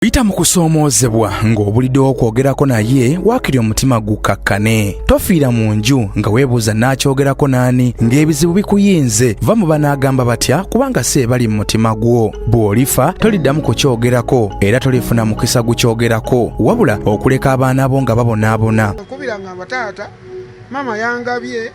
Oyita mu kusoomoozebwa ng'obuliddewo okwogerako naye waakiri omutima gukkakkane. Tofiira mu nju nga weebuuza naakyogerako n'ani ng'ebizibu bikuyinze. Va mu banaagamba batya kubanga si ebali mu mutima gwo. Bw'olifa toliddamu kukyogerako era tolifuna mukisa gukyogerako wabula okuleka abaana bo nga babonaabona. Nkubira ngamba taata maama yangabye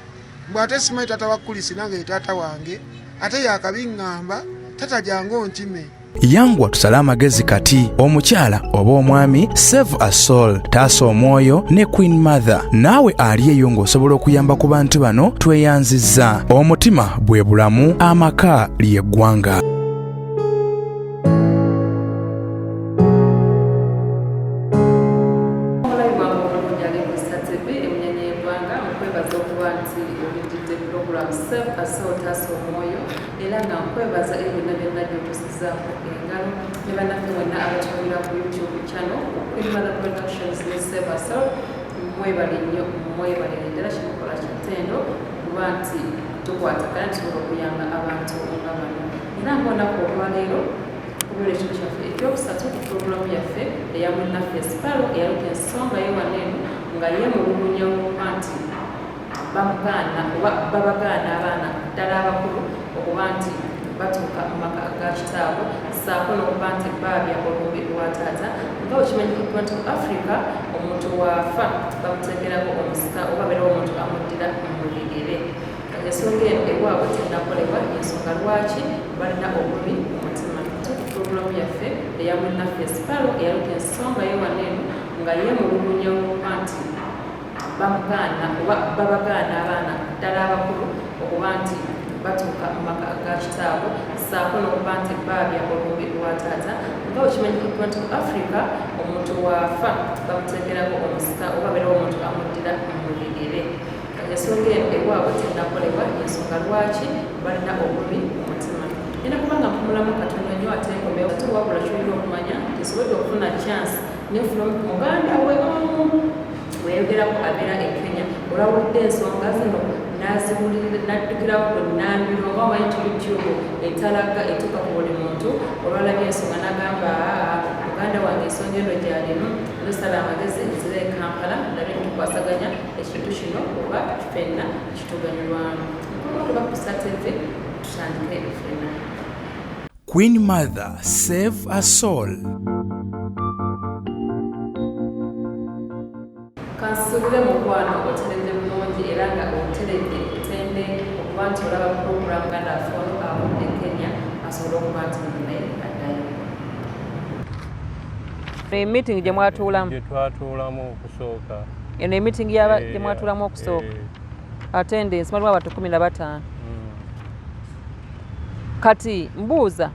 mbu ate simanyi taata wa Kulisi nange ye taata wange ate yakabiŋŋamba taata jangu onkime. Yanguwa tusale amagezi kati omukyala oba omwami save a soul taasa omwoyo ne queen mother naawe ali eyo ng'osobola okuyamba ku bantu bano tweyanzizza omutima bwe bulamu amaka ly'eggwanga. Era nga nkwebaza ebyo byonna byonna by'otusizaako engalo ne bannaffe mwenna abatulabira ku YouTube channel ku Queen Mother Productions ne Save a Soul, mwebale nnyo, mwebalire ddala kyemukola kya ttendo okuba nti tukwatagana tusobola okuyamba abantu nga bano. Era ng'olunaku olwaleero kubeera ekintu kyaffe ekyokusatu ku pulogulaamu yaffe eya munnaffe Sparrow eyaleta ensonga ye wano eno nga yeemulugunya olw'okuba nti bamugaana oba babagaana abaana ddala abakulu okuba nti batuuka mu maka ga kitaabwe ssaako n'okuba nti baabya olumbe lwa taata nga bwekimanyikiddwa nti mu Africa omuntu waafa bamuteekerako omusika oba abeerawo omuntu amuddira mu bigere. Kati ensonga eno ewaabwe tennakolebwa y'ensonga lwaki balina obulumi mu mutima. Ate ku pulogulaamu yaffe eya munnaffe Sparrow eyaleta ensonga ye wano eno nga yeemulugunya olw'okuba nti bamugaana oba babagaana abaana ddala abakulu okuba nti batuuka mu maka ga kitaabwe ssaako n'okuba nti baabya olumbe lwa taata nga bwekimanyikiddwa nti mu Africa omuntu waafa bamuteekerako omusika oba abeerawo omuntu amuddira mu bigere. Kati ensonga eno ewaabwe tennakolebwa y'ensonga lwaki balina obulumi mu mutima. Ngenda kuba nga mpumulamu katono nnyo ate nkomewo ate wabula ky'olina okumanya nti nsobodde okufuna chance nenfuna omu ku muganda we omu weyayogerako abeera e Kenya olwawulidde ensonga zino n'aziwulirira n'addukirawo ku nnambiro nga omanyi nti YouTube etalaga etuuka ku buli muntu olwalabye ensonga n'agamba aa muganda wange ensonga eno gyalimu nosala amagezi nzire e Kampala ndabe ntukwasaganya ekintu kino oba ffenna kituganyulwamu nkomawo tuba ku Star TV tutandike ffenna. Queen Mother save a soul. Kansuubire mukwano oteredde bulungi era nga oteredde etende okuba nti olaba pulogulaamu ganda affe ono avudde e Kenya asobole okuba nti naye addayo. Emiitingi gye mwatuulamu? Gye twatuulamu okusooka. Eno emiitingi gye mwatuulamu okusooka? Attendance mwalimu abantu 15. Kati mbuuza,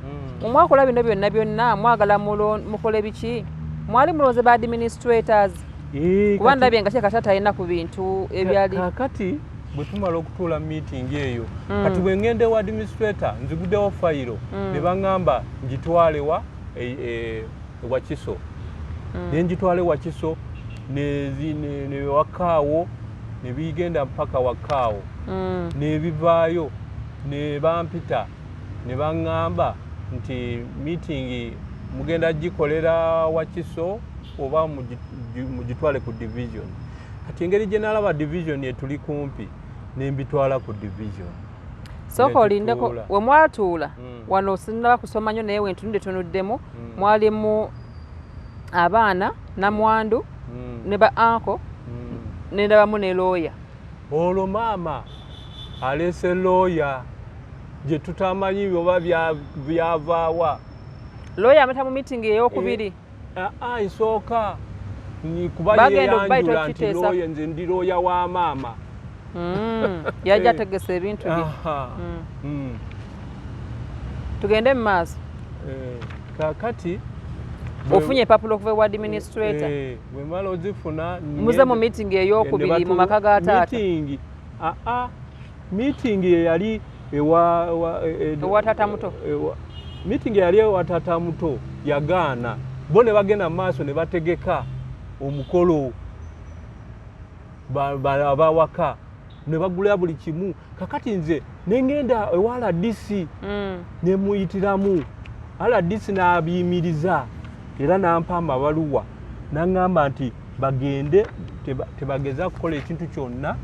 mwakola bino byonna byonna mwagala mukole biki? Mwali mulonze ba administrators? Kuba ndabye nga kyeka taata alina ku bintu ebyali. Kakati bwe tumala okutuula meeting eyo, kati bwe ngenda ewa administrator nziguddewo fayiro, ne baŋŋamba ngitwale wa Wakiso. Ne ngitwala e Wakiso, ne Wakaawo, ne bigenda mpaka Wakaawo. Ne bivaayo, ne bampita, ne baŋŋamba nti meeting mugenda gikolera Wakiso oba mugitwale ku division. Kati engeri gye nalaba division etuli kumpi, ne mbitwala ku division. Sooka olindeko, we mwatuula wano sinnaba kusoma nnyo naye wentunudde tunuddemu, mwalimu abaana, namwandu, ne ba anko, ne ndabamu ne looya. Olwo maama aleese looya gye tutamanyi oba byavaawa. Looya ameta mu meeting ey'okubiri. Esooka kuba yeyanjula nti looya, nze ndi looya wa maama. Yajja ategesa ebintu bye. Tugende mu maaso. Kaakati ofunye empapula okuva ewa administrator. Bwe mmala ozifuna, muze mu meeting ey'okubiri mu maka ga taata. Meeting, meeting eyali ewa taata muto. Meeting eyali ewa taata muto yagaana. Bo ne bagenda mu maaso ne bategeka omukolo abawaka ne bagula buli kimu. Kakati nze ne ngenda ewa RDC ne muyitiramu. RDC n'abiyimiriza. Era nampa amabaluwa naŋŋamba nti bagende tebageza kukola ekintu kyonna,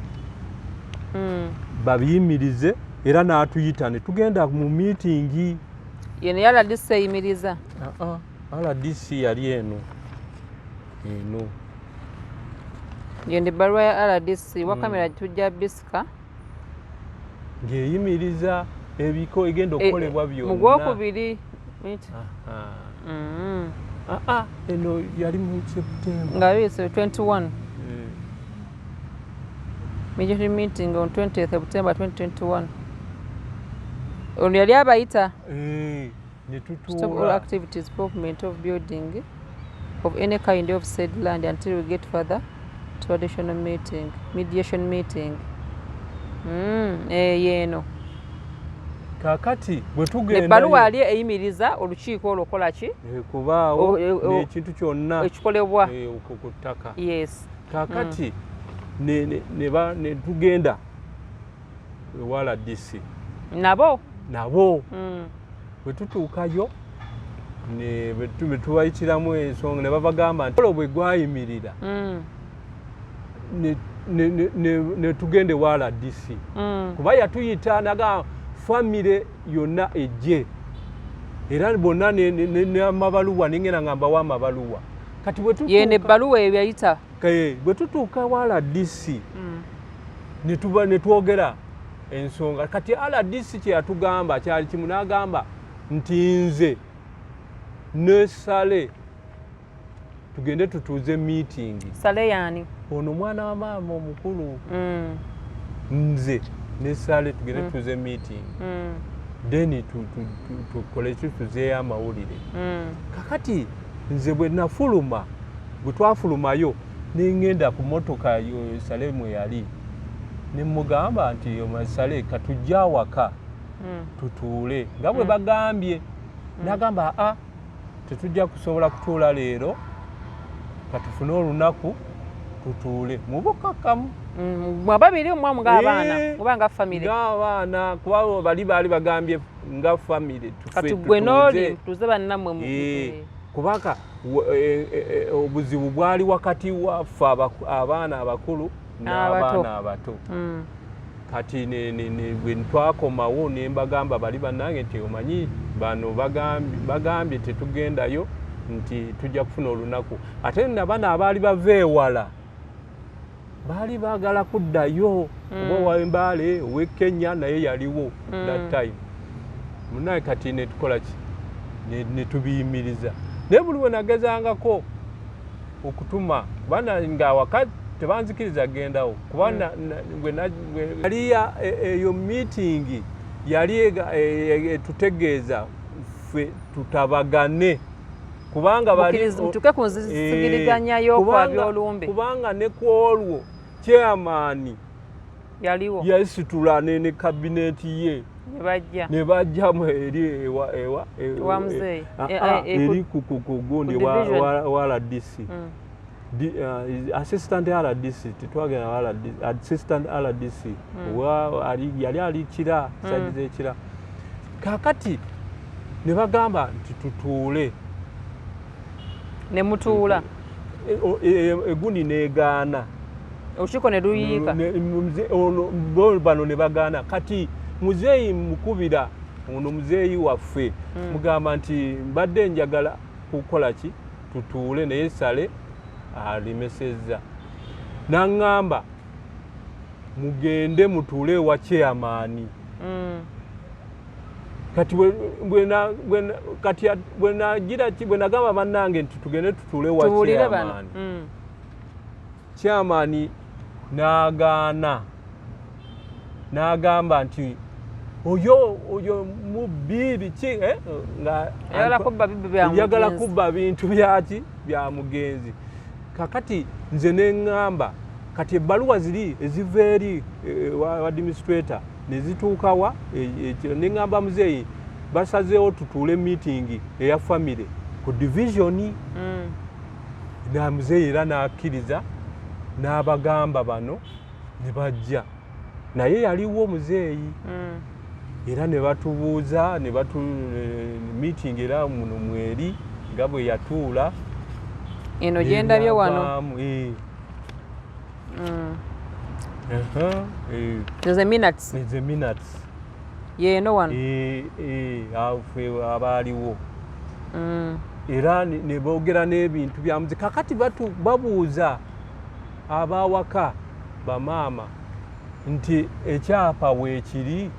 babiyimirize. Era n'atuyita ne tugenda mu miitingi. Yeno ya RDC eyimiriza? RDC yali eno eno. Yeno ebbaluwa ya RDC wa kamera tujja bisika. Ng'eyimiriza ebiko egenda okukolebwa byonna. Mu gwokubiri. Eno yali mu September. Nga 21. Mediation meeting on 20th September 2021. Ono yali abayita. Stop all activities, movement of building of any kind of said land until we get further traditional meeting, mediation meeting. Yeno. Kakati bwe tugenda ebbaluwa yali eyimiriza olukiiko olwo kola ki? Kubaawo n'ekintu kyonna ekikolebwa ku ttaka. Yes. Kakati ne tugenda ewa RDC. Nabo? Nabo. Bwe tutuukayo ne tubayitiramu ensonga ne babagamba nti olwo bwe gwayimirira ne tugenda ewa RDC. Kuba yatuyita naga famire yonna ejje. Era bonna n'amabaluwa nengenda nga mbawa amabaluwa. Kati bwe tutuuka yene ebbaluwa eyo yayita. Bwe tutuuka ewa RDC ne twogera ensonga. Kati RDC kye yatugamba kyali kimu, n'agamba nti nze ne Sale tugende tutuuze meeting. Sale yani? Ono mwana wa maama omukulu. Nze ne Sale tugende tutuuze meeting. Then tukole tutuzeeyo amawulire. Kakati nze bwe nafuluma, bwe twafulumayo ne ŋŋenda ku mmotoka Sale mwe yali ne mugamba nti Sale katujje awaka tutuule nga bwe bagambye. N'agamba a tetujja kusobola kutuula leero, katufune olunaku tutuule mu bukakkamu. Mwababiri mwamu ng'abaana oba nga famire? Ng'abaana, kuba bali baali bagambye nga famire. Kati gwe n'oli tutuuze bannammwe. Kubanga obuzibu bwali wakati waffe abaana abakulu n'abaana abato. Kati bwe twakomawo ne mbagamba bali bannange nti omanyi bano bagambye tetugendayo nti tujja kufuna olunaku. Ate nabano abaali bava ewala baali baagala kuddayo, oba ow'Embaale ow'e Kenya naye yaliwo that time. Munaye kati ne tukola ki? Ne tubiyimiriza. Naye buli we nagezangako okutuma kubanga nga awaka tebanzikiriza gendawo kuba yali eyo meeting yali etutegeeza ffe tutabagane kubanga tuke ku nzigiriganya y'okwabya olumbe. Kubanga ne ku olwo chairman yaliwo yasitula ne kabineti ye ne bajja eri ewa muzeeyi eri ku gundi wa RDC. Assistant RDC tetwagenda assistant RDC yali ali Kira side z'Ekira. Kakati ne bagamba nti tutuule ne mutuula egundi negaana olukiiko ne luyiika bano ne bagaana. Kati muzeeyi mukubira ono muzeeyi waffe mugamba nti mbadde njagala kukola ki tutuule naye Sale alimesezza. N'aŋŋamba mugende mutuule ewa chairman. Kati bwe nagamba bannange nti tugende tutuule ewa chairman. Chairman n'agaana n'agamba nti oyo mubbi biki nga ayagala kubba bintu byaki bya mugenzi. Kakati nze ne ŋŋamba kati ebbaluwa ziri eziva eri wa administrator ne zituukawa ne ŋŋamba muzeeyi basazeewo tutuule meeting eya famire ku division. Na muzeeyi era n'akkiriza n'abagamba bano ne bajja naye yaliwo muzeeyi era ne batubuuza ne batu meeting era muno mweri Nga bwe yatuula. Eno gyendabye wano. Eh. Eh. Ze minutes. Ze minutes. Yeeno wano. Eh, afe abaaliwo. Era ne boogera n'ebintu bya muzi. Kakati babuuza abawaka bamaama nti ekyapa weekiri,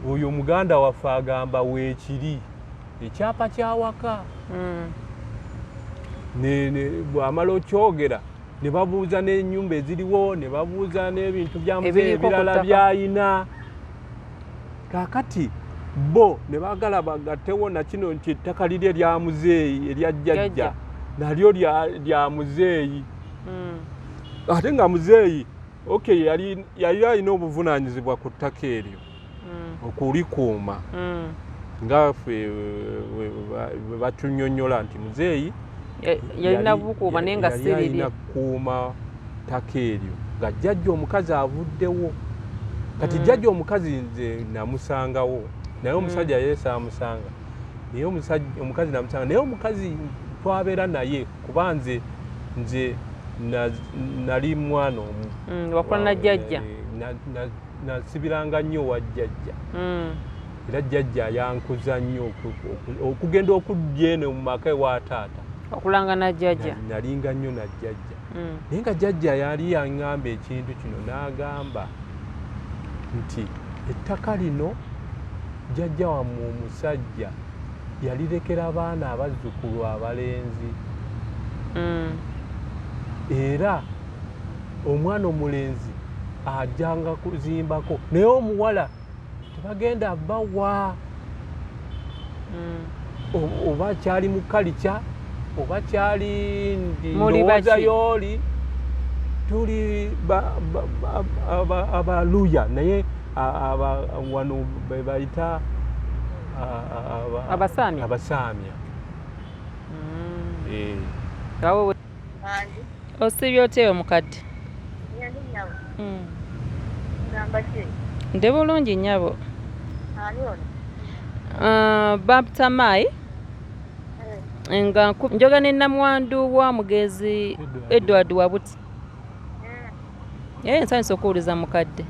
oyo muganda waffe agamba weekiri ekyapa kyawaka. Bw'amala okyogera ne babuuza n'ennyumba eziriwo, ne babuuza n'ebintu bya muzeeyi ebirala by'ayina. Kaakati bo ne baagala bagattewo na kino nti ettaka liri erya muzeeyi erya jjajja nalyo lya muzeeyi. Ate nga muzeeyi okay yali alina obuvunaanyizibwa ku ttaka eryo okulikuuma. Nga ffe bwe batunyonnyola nti muzeeyi yalina bukuuma naye nga si lirye. Kuuma ttaka eryo nga jjajja omukazi avuddewo. Kati jjajja omukazi nze namusangawo, naye omusajja ye saamusanga, naye omukazi namusanga, naye omukazi twabeera naye kuba nze nali mwana omu. Wakula na jjajja. Nasibiranga nnyo wa jjajja. Era jjajja yankuza nnyo okugenda okujja eno mu maka ewa taata. Okulanga na jjajja. Nalinga nnyo na jjajja. Naye nga jjajja yali yaŋŋamba ekintu kino n'agamba nti ettaka lino jjajja wammwe omusajja yalirekera abaana abazzukulu abalenzi. Era omwana omulenzi ajjanga kuzimbako, naye omuwala tebagenda bawa. Oba kyali mu kalica oba kyali ndowooza yooli tuli abaluya, naye wano be bayita abasaamya. Abasaamya. Osiibye otya omukadde? Ndi bulungi nnyabo. Bampita Maayi nga njoga ne namwandu wa mugezi Edward Wabuti. Nsanyusa okuwuliza mukadde.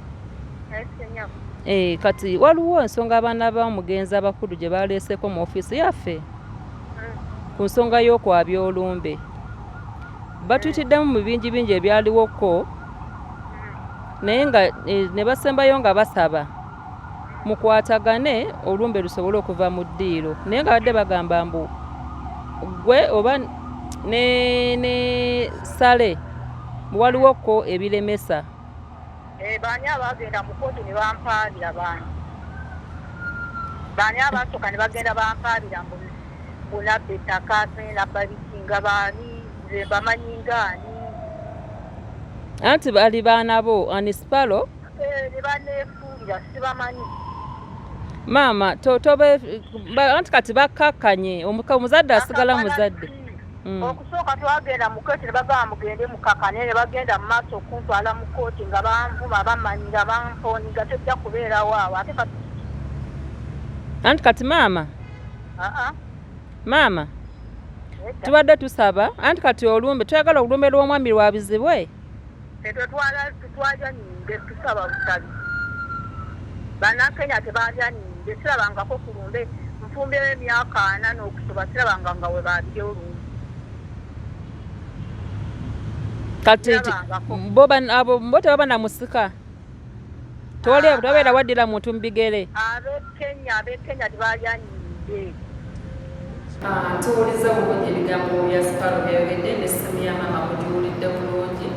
Kati waliwo ensonga abaana b'omugenzi abakulu gye baleeseeko mu ofiisi yaffe ku nsonga y'okwabya olumbe. Batuyitiddemu mu bingi bingi ebyaliwoko, naye nga ne basembayo nga basaba mukwatagane olumbe lusobole okuva mu ddiiro, naye nga badde bagamba mbu gwe oba ne Sale waliwoko ebiremesa. Baani abagenda mu kkooti ne bampaabira baani? Baani abasooka ne bagenda bampaabira mbu nabba ettaka, nabba biki, nga baani? Nze mbamanyi ngaani? Anti bali baana bo Anisipalo ne baneefuulira sibamanyi. Maama tobe anti kati bakkakkanye, omuzadde asigala muzadde. Okusooka twagenda mu kkooti ne bagamba mugende mukakane, ne bagenda mu maaso okuntwala mu kkooti nga banvuma, bamanyira, bampooniga, tejja kubeerawo awo. Ate kati anti kati maama maama tubadde tusaba anti kati olumbe twagala olumbe lw'omwami lwabizibwe. Tetwalya nnyimbe, tusaba busabi. Bannakenya tebalya nnyimbe, sirabangako ku lumbe nfumbyeyo emyaka 40 n'okusoba, sirabanga nga we baabye olumbe. Kati bo abo bo tebaba na musika, tewali tobeera waddira muntu mu bigere. Ab'e Kenya tebalya nnyimbe. Tuwuliza bulungi ebigambo bya Sipalo byayogedde n'essimu ya maama mugiwulidde bulungi.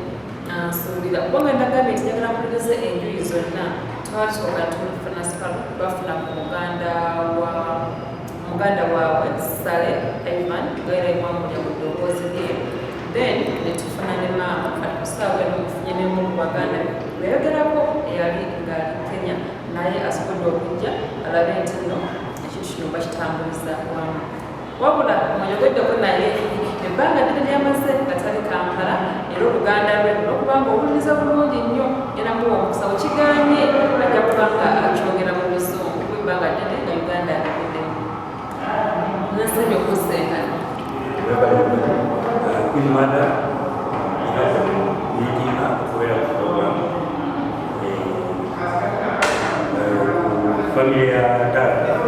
Nsuubira kubanga ndagambye nti njagala mpulirize enjuyi zonna. Twasooka tufuna Sipalo, twafuna ku muganda waabwe Sale Ivan gaira mwamulya ku ddoboozi lye, then ne tufuna ne maama. Kati ku ssaawa eno mufunye nemu ku baganda beyogerako eyali ng'ali Kenya, naye asobodde okujja alabe nti nno ekintu kino bakitambuliza wamu. Wabula mweyogeddeko naye ebbanga ddene lyamaze nga tali Kampala, era oluganda lwe olwokubanga owuliriza bulungi nnyo yanamuwa omukisa wekiganye ajja kuba nga akyogera mu Luzungu kuba ebbanga ddene nga Uganda alivuddemu. Nensembye okusenkana. Queen Mother meetinga okubeera ku program family ya taata.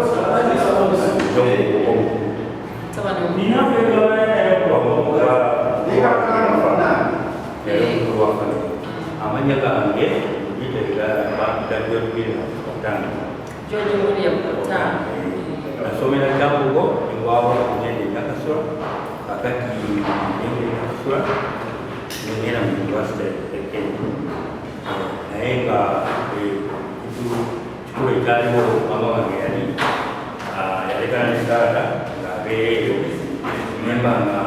Mutabani. Omuvubuka. Amanya gange giteera bampita. George William Otaano. Nasomera Kyambogo, engwawo okugenda e Nakasula. Kakati ngenda e Nakasula, nengenda mu university e Kenya, naye nga ekintu kikulu ekyaliwo, mama wange yali yalekana ne taata ng'abeera eyo, nemba nga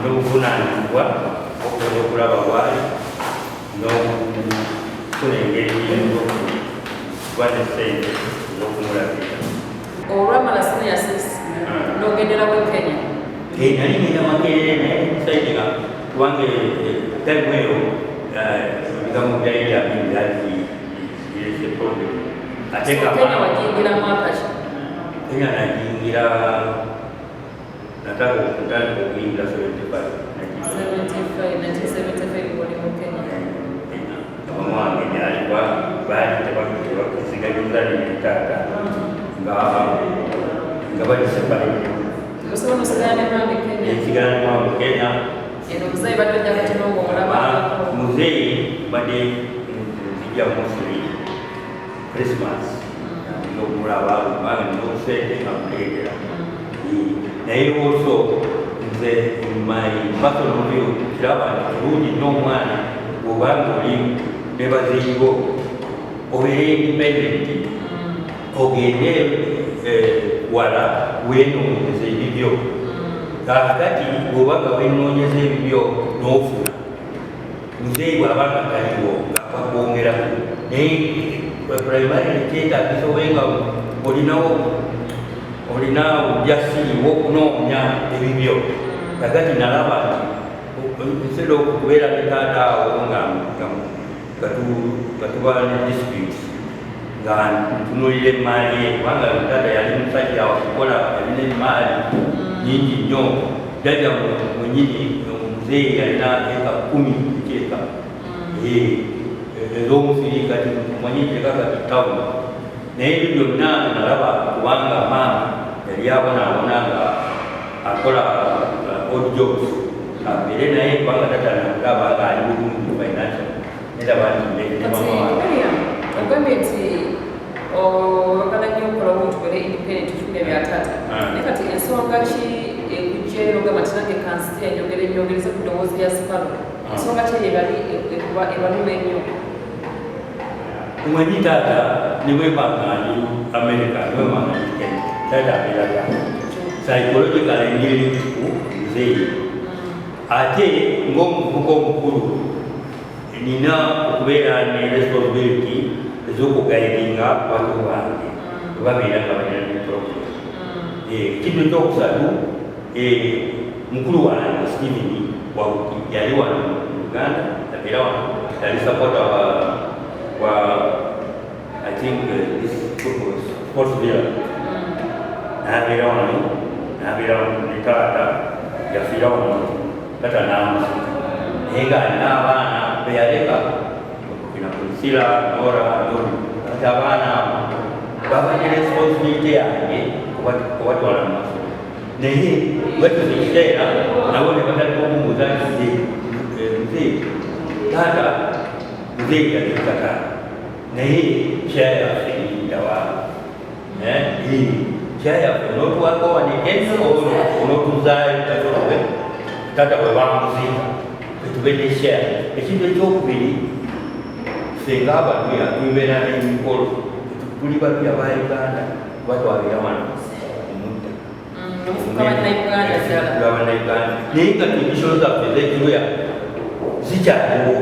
n'obuvunaanyizibwa okugenda okulaba bwali n'okufuna engeri y'okuba ne ssente ez'okumulabirira. Olwamala senior six n'ogenderawo e Kenya? Nali ngenda Makerere, naye saidi nga kubanga time eyo ebigambo bya Idi Amin byali birese problem ate So nga Kenya wagiyingira mwaka ki? Kenya nagiyingira, nataka okutandika okuyingira 75. 75, 1975 ng'oli mu Kenya. Mama wange gyali, baali tebasigagiza ne taata nga bali separate. Osobola nosigala ne mama e Kenya? Ensigala ne mama mu Kenya. Eno muzeeyi badde ojja katono ng'omulaba? Muzeeyi badde nzija mostly Christmas okumulaba, kubanga nina obusente nga muleetera. Naye also nze in my personal view kiraba nti kirungi nnyo omwana bw'obanga oli ne bazeeyi bo obeere independent, ogende wala weenoonyeza ebibyo. Kaakati bw'oba nga weenoonyeza ebibyo n'ofuna, muzeeyi bw'aba nga taliwo nga bakwongerako, naye primary kyetaagisa obe nga olinawo, olina ojasiri wokunoonya ebibyo. Kakati nalaba nti instead of okubeera ne taata awo nga tuba ne disputes nga ntunulira emaali ye, kubanga taata yali musajja wakukola, yalina emaali nyingi nnyo. Jjajja mwenyini muzeeyi yalina eka 10 ekyeka ez'omusiri. Kati manyi eka kati tawuni, naye ebyo byonna nalaba kubanga maama yali abonaabona nga akola odd jobs abeere naye, kubanga tata namulaba nga ali bulungi financial, neraba nti ne Kati mama wange. William, ogambye nti oyagala nnyo okukola obuntu bere independent, tufune bya taata. Naye kati ensonga ki ekujjayo ogamba nti nange kanzije njogere, nyongereze ku ddoboozi lya Sipalo? Ensonga ki eyo ebali ebaluma ennyo? Omanyi taata ne bwemba nga ndi America, ne bwemba nga ndi Kenya, taata abeera taata. Psychological engeri ku muzeeyi, ate ng'omuvubuka omukulu nina okubeera ne responsibility ez'okuguidinga bato bange bwe babeera nga balina ne problem. Ekintu ekyokusatu, mukulu wange Stephen Wabuki yali wano mu Uganda, abeera wano, yali supporter wa I think this football Sports Villa, n'abeera wano, n'abeera wano ne taata yafiira wano, taata n'amusika, naye ng'alina abaana beyaleka kina Priscilla, Nora, Doni. Kati abaana abo babadde responsibility yange kubatwala mu masomero, naye batuze ekiseera nabo ne batandika okumbuuza nti, "Mzee, taata, mzee yatuuka taata, naye share yaffe eruddawa? Share yaffe onootuwako wano e Kenya onootuzaayo kasolowe taata bwe bamuziika etube ne share?" Ekintu ekyokubiri, ffe ng'Abaluya tubeera n'emikolo. Tuli Baluya ba Uganda kuba twabeera wano omudda. Omufuka bannayuganda ddala. Bannayuganda, naye nga tradition zaffe ez'Ekiruya zikyaliwo.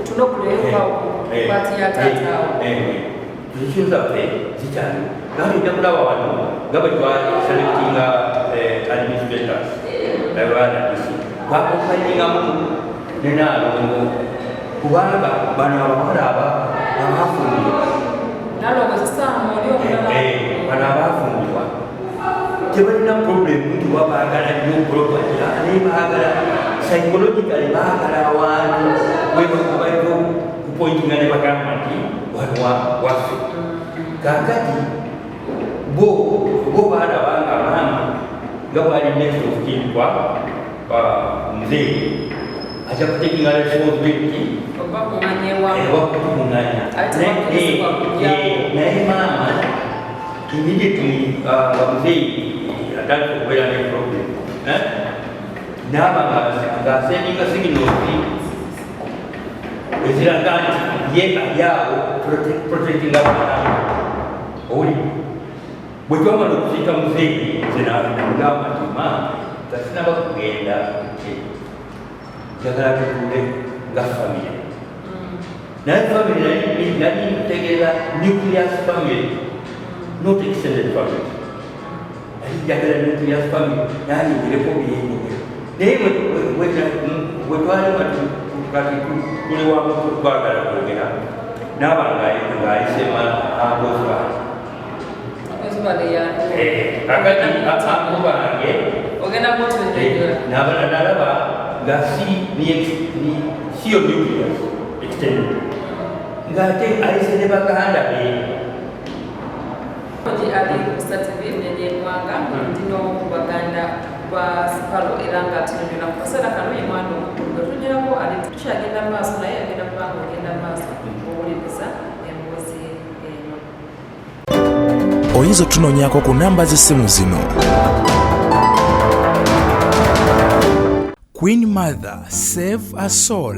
Tunokuleyo part ya taata awo. Tradition zaffe zikyaliwo. Naye ojja kulaba wano nga bwe twaselectinga administrators abaRDC, twakombiningamu ne Naalongo, kubanga bano abawala abafumbirwa Nalongo zisaamu oli omulala. Bano abafumbirwa. Tebalina problem nti oba baagala nnyo property, naye baagala psychologically, baagala awantu webabaiko kupointinga ne bagamba nti wano waffe. Kakati bo balaba nga maama nga bwali next of kin kwa muzeeyi, ajja kutakinga responsibility ewakutukuŋŋanya. Naye maama immediately nga muzeeyi atandika okubeera ne problem, naaba ng'asendinga signals eziraga nti ye ali awo protectinga abaana. Owuli bwe twamala okuziika muzeeyi, nze namugamba nti, "Maama, nga sinaba kugenda, njagala tutuule nga famire." Naye famire nali ntegeeza nucleus family, not extended family. Nali njagala nucleus family, nayongereko byenjogera. Naye bwe twali kati tuli wamu twagala kwogera, naaba ng'ayise agozi bange. Kakati ako bange nalaba nga siyo nucleus extended, ng'ate ayise ne baganda be. Ali ku Star TV n'eggwanga, ndi n'omu ku baganda ba Sipalo era nga tunyonyola ku kaseera kano. Ye mwana omukulu gwe tunyongerako, ali tukyagenda mu maaso, naye agenda kuba nga ogenda mu maaso owuliriza emboozi eno. Oyinza otunoonyako ku namba z'essimu zino. Queen Mother, save a soul.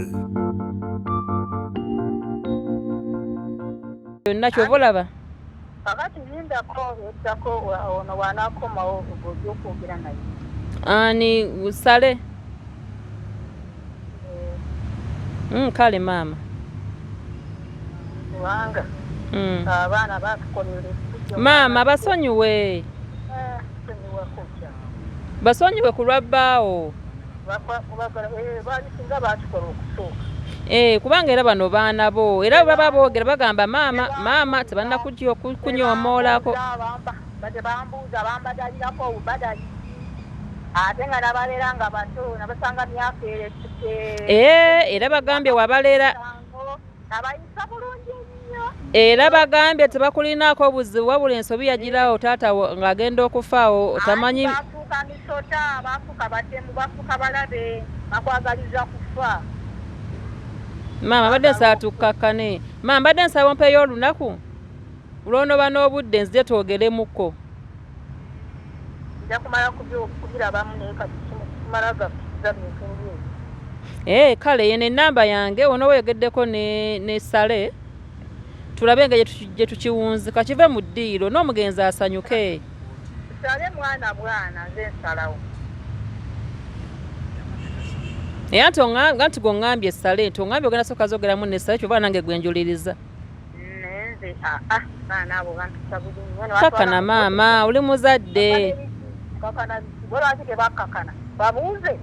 Yonna kyova olaba. Kakati lindako, eddako ono bw'anaakomawo ng'ojja okwogera naye. Ani, Sale? Kale maama. Kubanga abaana batukolera effujjo. Maama, basonyiwe. Sonyiwako kya? Basonyiwe ku lwa bbaawo. Baali singa baatukola okusooka. Eh, kubanga era bano baana bo, era bwe baba boogera bagamba maama, maama, tebannakujja kunyoomoolako. Tebambuuza, bambadalirako obubadali, ate nga nabalera nga bato, nabasanga myaka Eh, era bagambye wabalera. Nabayisa bulungi nnyo. Era bagambye tebakulinaako buzibu, wabula ensobi yagirawo taata ng'agenda okufaawo tamanyi. Anti bafuuka misota, bafuuka batemu, bafuuka balabe, bakwagaliza kufa. Maama, mbadde nsaba tukkakkane. Maama, mbadde nsaba ompeeyo olunaku lw'onooba n'obudde, nzije twogeremukko. Nja kumala kubirabamu, naye kati kimala gakukiza bintu nbyebyo. Ee, kale yeno enamba yange, onooba oyogeddeko ne Sale, tulabe nga gye tukiwunzika kive mu ddiiro n'omugenzi asanyuke. Sale mwana bwana, nze nsalawo. Era nti nga nti gweoŋŋambye Sale, nti oŋŋambye ogenda sooka zogeramu ne Sale, kyova nange gwe njuliriza. Naye nze aa, baana abo bampisa bubi nnyo. Kakkana maama, oli muzadde. Kakana biki? Bo lwaki tebakkakana? Babuuze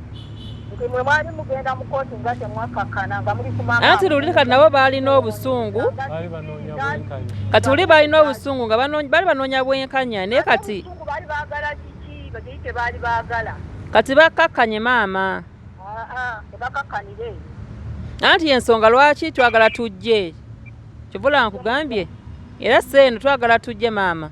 nti mwe mwali mugenda mu kooti nga temwakkakkana, nga muli ku mama. Anti luli kati nabo baalina obusungu. Baali banoonya bwenkanya. Kati luli baalina obusungu nga baali banoonya bwenkanya, naye kati Obusungu, baali baagala kiki? Bagiri tebaali baagala. Kati bakkakkanye maama. Aa, tebakakkanire. Anti yensonga lwaki twagala tujje, kivula nkugambye, era seeno twagala tujje maama.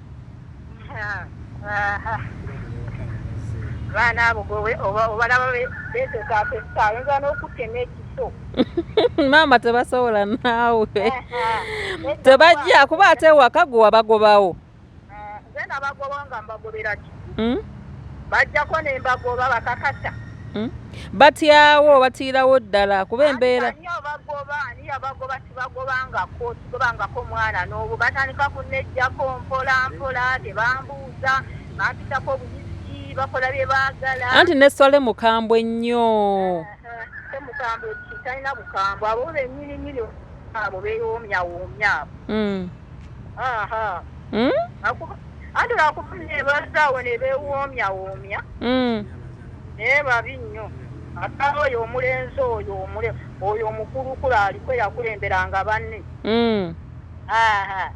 Baana abo gwe obalaba beteekateeka, ayinza n'okutema ekiso. Maama, tebasobola naawe, tebajja kuba ate ewaka gwe wabagobawo. Nze nabagoba nga mbagobera ki? Mm? Bajjako ne mbagoba, bakakasa. Batyawo, batiirawo ddala kuba embeera. Ani abagoba? Ani yabagoba? Sibagobangako, sigobangako mwana n'obu. Batandika kunejjako mpola mpola, tebambuuza, bampitako obuyisi, bakola bye baagala. Anti ne Sole mukambwe nnyo. Temukambwe ki? Talina bukambwe. Abo bennyini nyini abo beewoomyawoomya abo. Aha. Anti lwakuba nebazaawo ne beewoomyawoomya. Naye babi nnyo. Ate oyo omulenzi oyo oyo omukulukulu aliko yakulemberanga banne. Aha.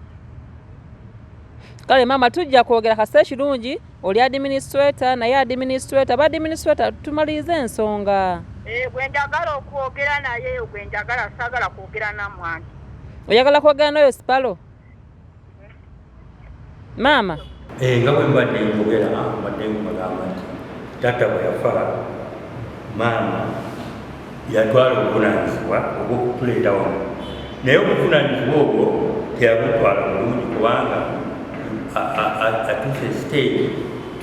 Kale maama, tujja kwogera kasita ekirungi. Oli administrator, naye administrator, ba administrator tumalirize ensonga. Eh, gwe njagala okwogera naye, gwe njagala, saagala kwogera nammwe. Oyagala kwogera n'oyo Sipalo? Maama. Eh, nga bwe mbadde njogera, mbadde mbagamba nti taata bwe yafa, maama yatwala obuvunaanyizibwa obw'okutuleeta wamu, naye obuvunaanyizibwa obwo teyabutwala bulungi, kubanga atuuse stage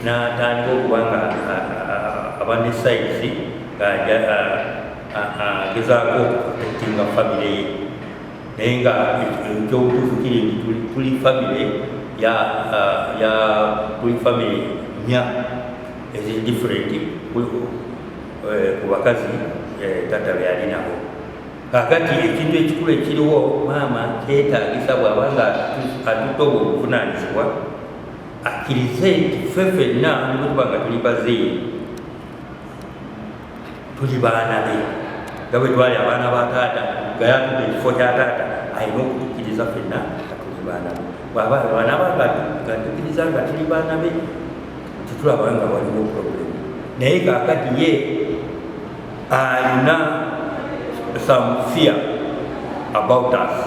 n'atandika okuba nga aba ne sides ng'agezaako okuprotectinga famire ye, naye nga ekyobutuufu kiri nti tuli famire ya tuli famire nnya eziri different ku bakazi taata be yali nabo. Kakati ekintu ekikulu ekiriwo, maama kyetaagisa bw'aba nga atutte obwo obuvunaanyizibwa, akkirize nti ffe ffenna ne bwe tuba nga tuli bazeeyi, tuli baana be, nga bwe twali abaana ba taata nga yatudde ekifo kya taata, alina okutukkiriza ffenna nga tuli baana be. Bw'aba bw'anaaba nga tukkiriza nga tuli baana be, tetulaba nga waliwo problem. Naye kaakati ye alina some fear about us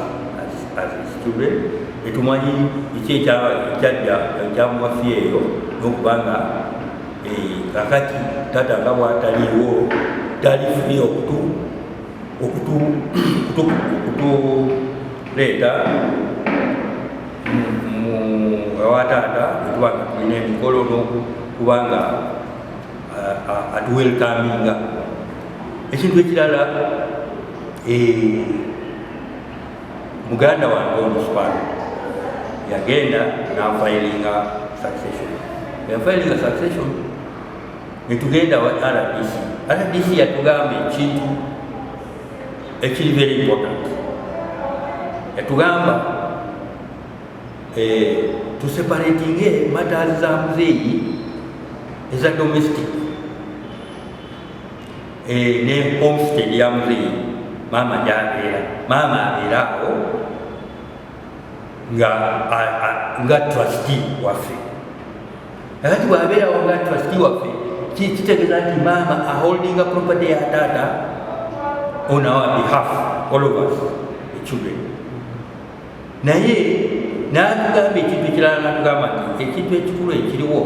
as his children. Tetumanyi kiki ekyajja ekyamuwa fear eyo, n'okuba nga kakati taata nga bwataliiwo, tali free okutuleeta mu ewa taata bwetuba nga tulina emikolo, n'okuba nga atuwelcominga. Ekintu ekirala, muganda wange ono Sipalo yagenda n'afilinga succession. Yafilinga succession, netugenda wa RDC. RDC yatugamba ekintu ekiri very important. Yatugamba tuseparatinge matters za muzeeyi eza domestic ne homestead ya muzeeyi, maama gyabeera. Maama abeera awo nga trustee waffe. Kakati bw'abeerawo nga trustee waffe, kitegeeza nti maama aholdinga property ya taata on our behalf, all of us the children. Naye n'atugamba ekintu ekirala, n'atugamba nti ekintu ekikulu ekiriwo,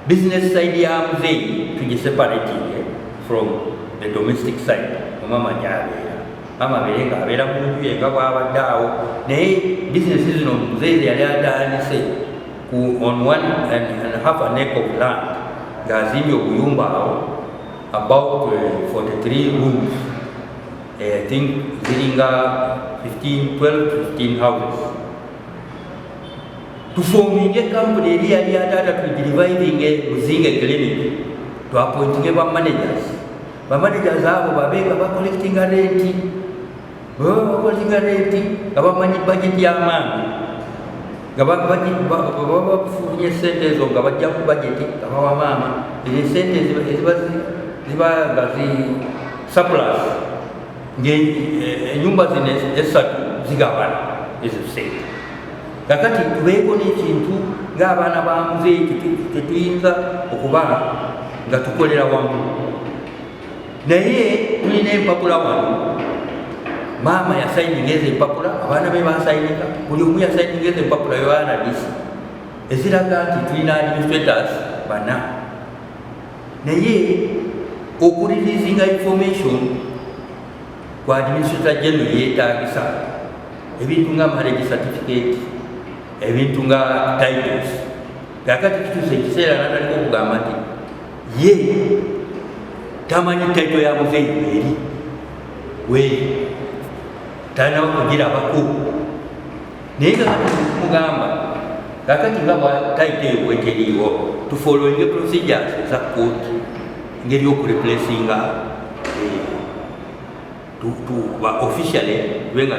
business side ya muzeeyi tugiseparating from the domestic side, omama gyabeera. Maama abeere nga abeera mu nju ye nga bw'abadde awo, naye bizinesi zino muzeeyi yali atandise ku on one and half an acre of land, ng'azimbye obuyumba awo about 43 rooms. I think ziringa 15, 12, 15 houses. Tuforminge company eri yali ya taata, tugirevivinge, Muzinge Clinic. Tuappointinge ba managers. Ba managers abo babe nga bacollectinga rent. Bwe baba bacollectinga rent, nga bamanyi budget y'amaanyi, nga baba bafunye sente ezo, nga bajja ku budget, nga bawa maama ezo sente eziba ziba nga zi surplus, ng'ennyumba zino esatu zigabana ezo sente. Kakati tubeeko n'ekintu ng'abaana ba muzeeyi tetuyinza okuba nga tukolera wamu, naye tulina empapula wano. Maama yasayininga ezo empapula, abaana be basayininga, buli omu yasayininga ezo empapula yo RDC eziraga nti tulina administrators bana. Naye okureleasinga information ku administrator general yeetagisa ebintu nga marriage certificate, ebintu nga titles. Kakati kituuse ekiseera natandika okugamba nti ye tamanyi title ya muzeeyi eri weeri, talinawo kugirabako. Naye nga kati mugamba, kakati nga bwa title eyo bweteriiwo, tufollowinge procedures eza court, engeri yokureplacinga ba officially tube nga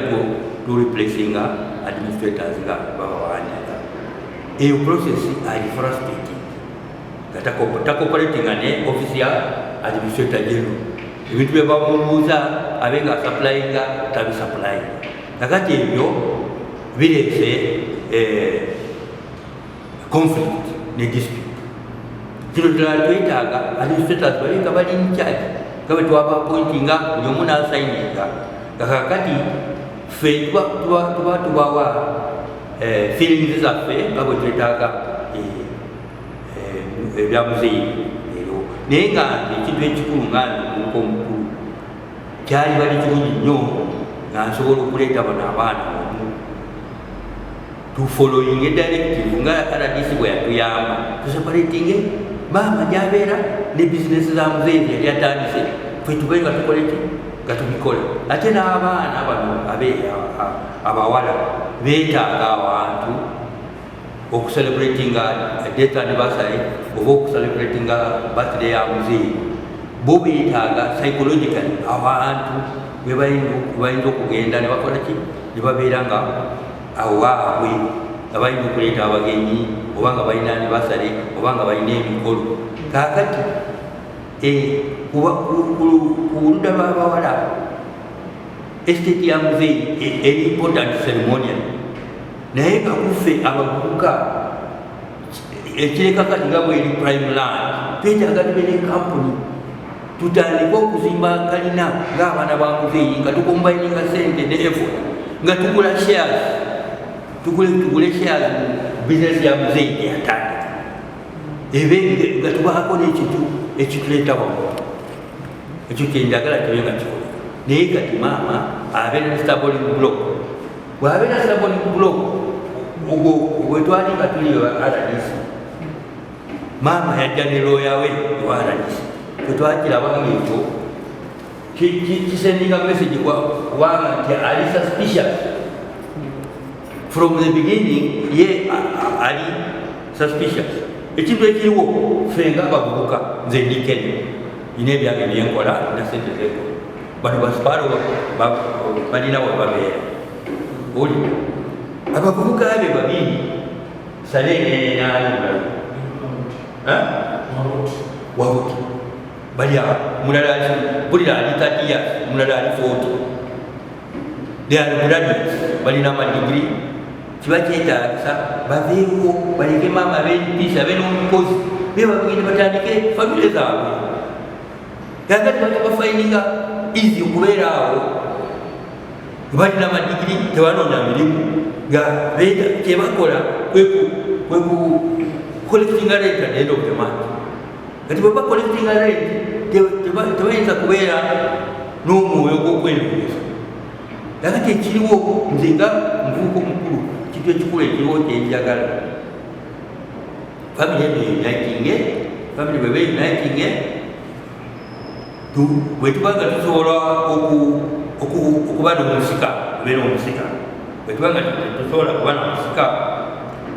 tu replacinga administrators nga babawandiika. Eyo process ali frustrating, nga tacooperatinga ne office ya administrator general. Ebintu bye bamubuuza abe nga supplyinga, tabisupplyinga. Kakati ebyo bireese. Conflict ne dispute. Kino kirala, twetaaga administrators babe nga bali in charge, nga bwe twaba appointinga, buli omu n'asayininga, nga kakati ffe tuba tubawa feelings zaffe nga bwe twetaaga ebya muzeeyi leero. Naye nga nze ekintu ekikulu, nga nze omuvubuka omukulu, kyali bali kirungi nnyo nga nsobola okuleeta bano abaana wamu, tufollowinge directive nga RDC bwe yatuyamba, tuseparatinge maama gyabeera ne bizinesi za muzeeyi yali atandise, ffe tube nga tukole ki, nga tubikola. Ate n'abaana bano abawala beetaaga awantu okucelebratinga death anniversary oba okucelebratinga birthday ya muzeeyi. Bo beetaaga psychologically abantu we bayinza okugenda ne bakola ki, ne babeera nga awaabwe, nga balina okuleeta abagenyi, oba nga balina anniversary, oba nga balina emikolo. Kaakati ku ludda lw'abawala, estate ya muzeeyi eri important ceremonial, naye nga kuffe abavubuka, ekireka kati nga bweri prime land, twetaaga tube ne kampuni, tutandike okuzimba kalina ng'abaana ba muzeeyi, nga tucombininga sente ne effort, nga tugula shares, tugule shares mu bizinesi ya muzeeyi gyeyatandika, ebe nga tubaako n'ekintu ekituleeta wamu. Ekyo kyenjagala kibe nga kikola. Naye kati maama abeera ne stumbling block. Bw'abeera stumbling block, ogwo bwe twali nga tuli wa RDC, maama yajja ne looya we ewa RDC. Tetwakiraba ngaekyo kisendinga message, kubanga nti ali suspicious from the beginning, ye ali suspicious. Ekintu ekiriwo, ffe nga abavubuka, nze ndi Kenya, nina ebyange byenkola, nina sente zenkola. Bano basipalo balina we babeera. Oli abavubuka be babiri, Saleh nani mulala Wabuti, bali awo, omulala bulira ali 30 years, omulala ali 40. They are graduates, balina amadigiri. Kiba kyetagisa baveewo, baleke maama abe peace, abe n'omukozi be, bagende batandike famire zaabwe. Kakati bajja bafindinga easy okubeera awo, balina amadigiri, tebanoonya mirimu, nga kyebakola kweku collectinga rent at the end of the month. Kati bwe bacollectinga rent, tebayinza kubeera n'omwoyo gw'okwerengeza. Kakati ekiriwo, nze nga muvubuka omukulu, kintu ekikulu ekiriwo kyenjagala, family eno unitinge. Family bweba unitinge, bwe tuba nga tusobola okuba n'omusika, tubeere omusika. Bwe tuba nga tetusobola kuba namusika,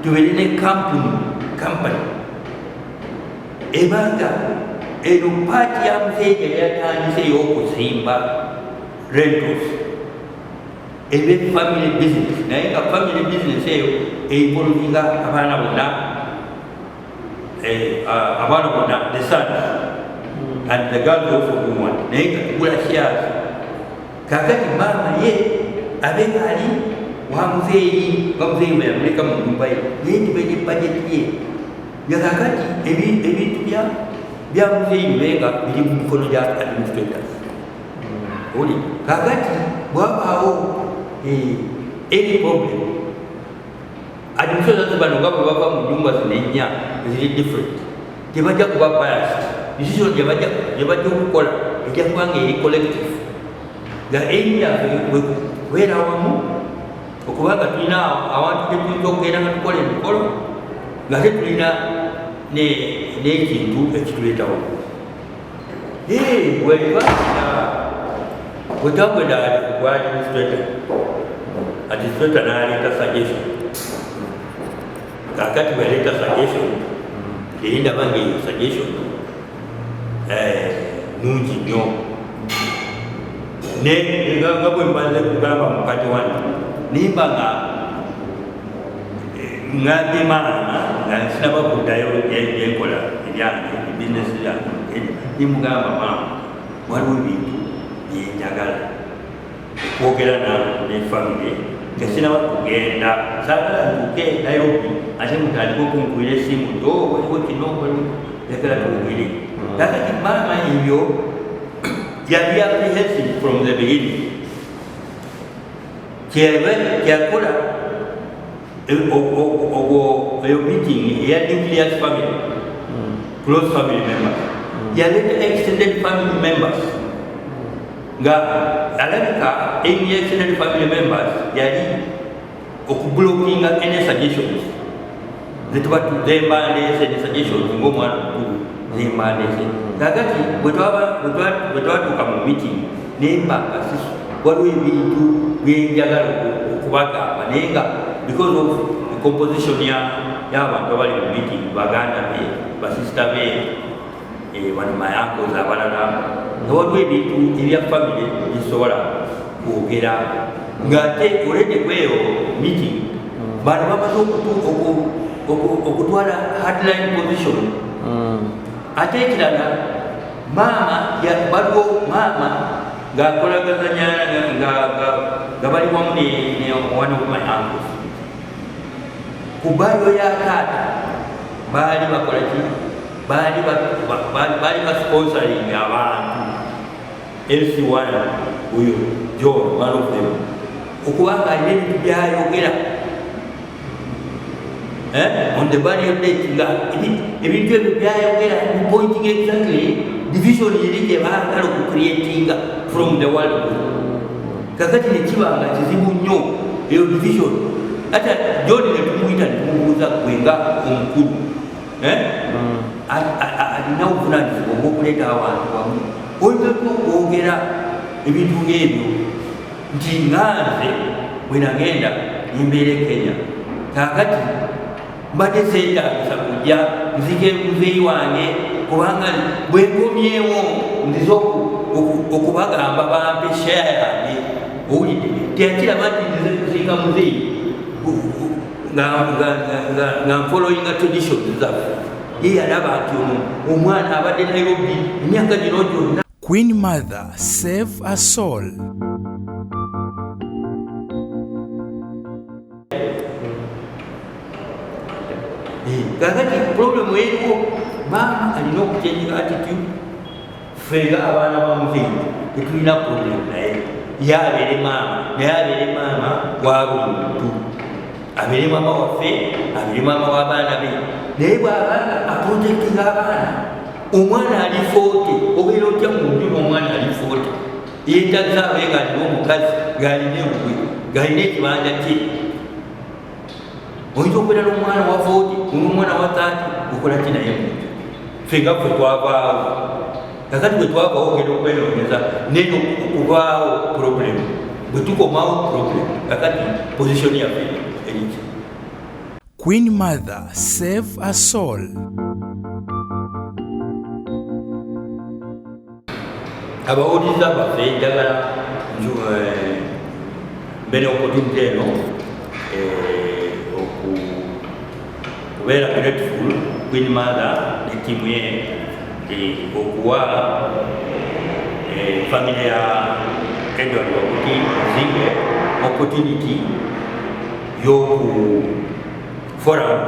tubeere ne kampuni ebanga eno part ya muzeeyi yali atandise ey'okuzimba rentals, ebe family business, naye nga family business eyo einvolvinga abaana bonna, abaana bonna, the sons and the girls also who want, naye nga tugula shares. Kakati maama ye abe nga ali wa muzeeyi, nga muzeeyi bwe yamuleka mu nyumba ye, naye tube ne budget ye, nga kakati ebintu bya muzeeyi bibe nga biri mu mikono gya administrators. Oli kakati bwabaawo any problem, administrators bano nga bwe bava mu nyumba zino ennya eziri different, tebajja kuba biased. Decision gye bajja okukola ejja kuba nga eri collective, nga aim yaffe kubeera wamu, okubanga tulina awantu tetuyinza okugenda nga tukola emikolo, nga te tulina n'ekintu ekituleetawo. Bwetwagenda gwa administrator, administrator n'aleeta suggestion. Kakati bweyaleeta suggestion, eri ndaba nga eyo suggestion nungi nnyo. Nga bwe mbaze kugamba mukati wano, nimba nga ngambye maama nga nsinaba kuddayo gyenkola ebyange, bizinesi yange, nimugamba, "Maama, waliwo ebintu byenjagala okwogera ne family." Nga sinaba kugenda, saagala ntuuke Nairobi ate mutandike okunkubira esimu nti, "Oh, waliwo kino, waliwo." Njagala twogere. Kakati maama ebyo yali apprehensive from the beginning. Kyeba kyakola ogwo eyo meeting eya nucleus family, close family members, yaleeta extended family members, nga alabika aim ya extended family members yali okublockinga any suggestions zetuba zemba ndeese, ne suggestions ng'omwana mukulu zemba ndeese. Kakati bwe twatuuka mu meeting, nemba nga waliwo ebintu byenjagala okubagamba, naye nga because of the composition y'abantu abali mu meeting, baganda be, basisita be, bano my uncles abalala, nga waliwo ebintu ebya family bisobola kwogera, ng'ate already kweyo meeting bano bamaze okutwala hardline position. Ate ekirala, maama waliwo maama ng'akolagazanya nga bali wamu ne one of my uncles ku burial ya taata. Baali bakola ki? Baali basponsoring abantu, LC1 oyo John, one of them, okubanga alina ebintu byayogera on the burial date, nga ebintu ebyo byayogera pointing exactly division eri gye baagala okucreatinga from the world. Kakati nekiba nga kizibu nnyo eyo division. Ata John netumuyita netumubuuza, gwe nga omukulu, eh? Alina obuvunanyizibwa obwokuleeta abantu wamu, oyinza okwogera ebintu ng'ebyo nti nganze bwe nagenda nembeera e Kenya, kakati mbadde seetagisa kujja nzike muzeeyi wange, kubanga bwe nkomyewo nzize okubagamba bampe share yange. Owulidde? Teyakiraba nti nzize kuziika muzeeyi nga nfollowinga traditions zaffe. Ye yalaba nti ono omwana abadde Nairobi emyaka gino gyonna. Queen Mother, save a soul. Kakati problemu eriwo, maama alina okuchanginga attitude. Ffe nga abaana ba muzeeyi tetulina problem naye, ye abeere maama, naye abeere maama wa buli muntu, abeere maama waffe, abeere maama w'abaana be. Naye bw'abanga aprotectinga abaana, omwana ali 40, obeera otya mu nju n'omwana ali 40? Yeetagisa abe ng'alina omukazi, ng'alina ewuwe, ng'alina ekibanja kye. Oyinza okubeera n'omwana wa 40, n'omwana wa 30, okola ki naye muntu? Ffe nga ffe twavaawo. Kakati bwe twavaawo ogenda okwenoonyeza, neyo okuvaawo problem, bwe tukomawo problem. Kakati position yaffe eriki? Queen Mother, save a soul. Abawuliriza baffe, njagala mbe ne opportunity eno okubeera grateful Queen Mother ne ttiimu ye okuwa family ya Edward Wabuti Zinge opportunity yoku forum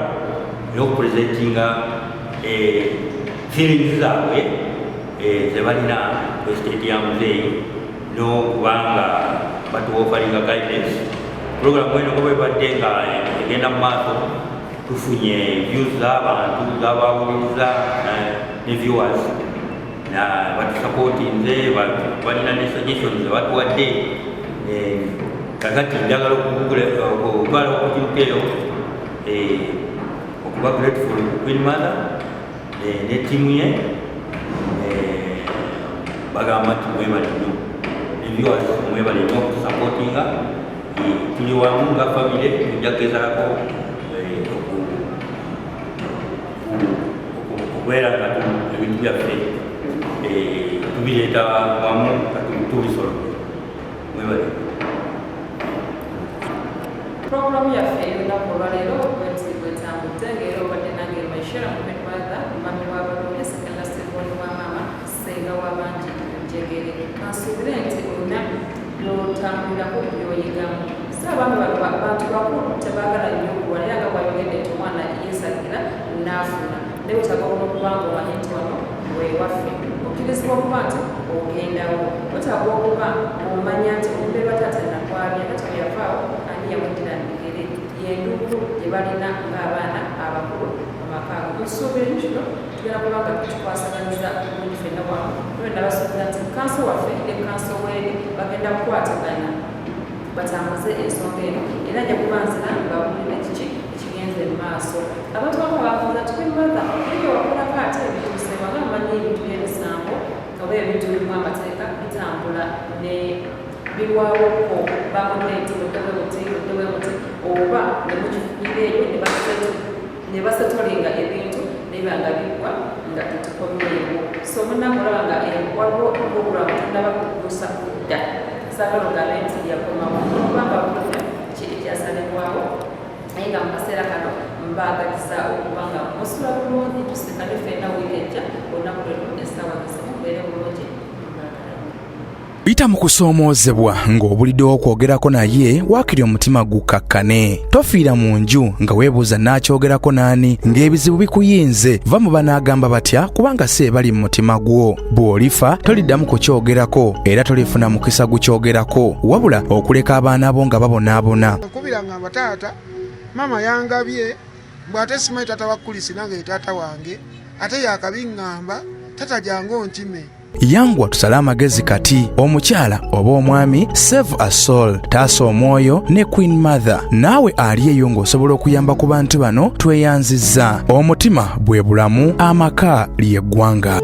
yokupresentinga feelings zaabwe ze balina ku estate ya muzeeyi, n'okubanga batuofferinga guidance. Program eno nga bwebadde nga egenda mu maaso, tufunye views z'abantu zabawuliriza ne viewers na batusupportinze, balina ne suggestions zebatuwadde. Kakati njagala okutwala opportunity eyo okuba grateful ku Queen Mother ne ttiimu ye. Bagamba nti mwebale nnyo, ne viewers mwebale nnyo okutusupportinga. Tuli wamu nga family, tujja kugezaako okubeera nga ebintu byaffe tubireeta wamu nga tubisolve. Mwebale. Puroguramu yaffe ey'olunaku olwaleero bweti bwetambudde, ng'era obadde nange Maishera Muhamed Mother, mummy w'abalonde, second last born wa maama, ssenga w'abangi njegere. Kansuubire nti olina by'otambulirako, by'oyigamu. So abaami bano bantu bakulu, tebaagala nnyo kulwana, era nga bwayogedde nti omwana yeesalira n'afuna, naye wetaaga okuba nga omanyi nti wano wewaffe, okkirizibwa okuba nti ogendawo. Wetaaga okuba omanya nti olumbe lwa taata nakwabya, taata bwe yavaawo ani yamuddira mu bigere? Yenduulu gye balina ng'abaana abakulu mu maka ago. Nsuubira ekyo kino tugenda kuba nga tukikwasaganyiza bulungi ffenna wamu. Nwe nabasuubiza nti kanso waffe ne kanso weeri bagenda kukwatagana batambuze ensonga eno, era nja kuba nzira mbabuulire kiki ekigenze mu maaso. Abantu abamu babuuza nti, "Queen Mother, ebyo wakolako ate ebituusewa?" Nga mumanyi, ebintu by'emisango oba ebintu birimu amateeka bitambula ne birwawoko, bamudde nti mudde bwe muti, mudde bwe muti, oba ne mukifunyira eyo ne basetolinga ebintu nebiba nga biggwa nga tetukomyewo. So munnange, olaba nga waliwo program tannaba kugusa kudda, saagala ogambe nti yakomawo, kubanga bulungi ki ekyasalibwawo. Naye nga mu kaseera kano mbaagaliza okuba nga musula bulungi. Tusikane ffenna wiiki ejja olunaku lwenu essaawa zizimu. Mubeere bulungi, mbaagala nnyo. Yita mu kusoomoozebwa ng'obuliddewo okwogerako naye, waakiri omutima gukkakkane. Tofiira mu nju nga weebuuza naakyogerako n'ani, ng'ebizibu bikuyinze. Va mu banaagamba batya, kubanga si ebali mu mutima gwo. Bw'olifa toliddamu kukyogerako, era tolifuna mukisa gukyogerako, wabula okuleka abaana bo nga babonaabona. Nkubira ngamba, "Taata, maama yangabye mbw ate simanyi taata wa Kulisi nange ye taata wange, ate yakabiŋŋamba tata jangu onkime." Yangwa tusale amagezi kati. Omukyala oba omwami, save a soul, taasa omwoyo ne Queen Mother. Naawe ali eyo ng'osobola okuyamba ku bantu bano, tweyanzizza. Omutima bwe bulamu, amaka lyeggwanga.